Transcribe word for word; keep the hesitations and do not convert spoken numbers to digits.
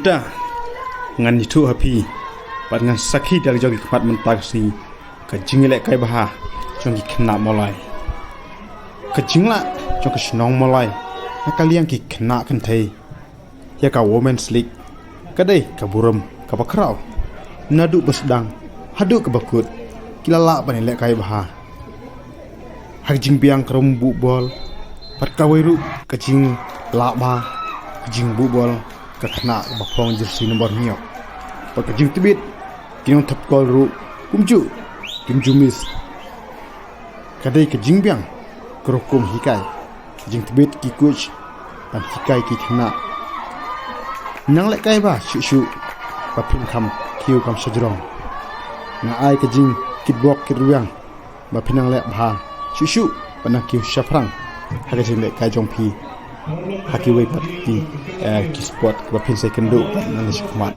Ta, ngan ïathuh ha phi bad ngan sakhi da la jong ki khmat mynta ka sngi ka jingïalehkai bha jong ki khynnah Mawlai. Ka jinglah jong ka shnong Mawlai na ka liang ki khynnah kynthei ïa ka Women's League ka dei ka burom kaba khraw. Naduh ba sdang haduh kaba kut ki la lah ban ïalehkai bha ha ka jingbiang ka rum buh bol bad kawei ruh ka jinglah bha ka jingbuh bol ka khynnah ba phong jersey nombor hynñiew. Bad ka jingtbit ki nongthep kol ruh kumjuh kim ju miss. Ka dei ka jingbiang ka rukom hikai, ka jingtbit ki coach ban hikai ki khynnah. Nang lehkai bha shuh shuh ba phin kham kiew kham shajrong. Nga ai ka jingkitbok kitrwiang ba phin nang leh bha shuh shuh ban nang kiew shaphrang ha ka jinglehkai jong phi ha kiwei pat ki, eh, ki sport ba phin sa ïakynduh bad nang leh shakhmat.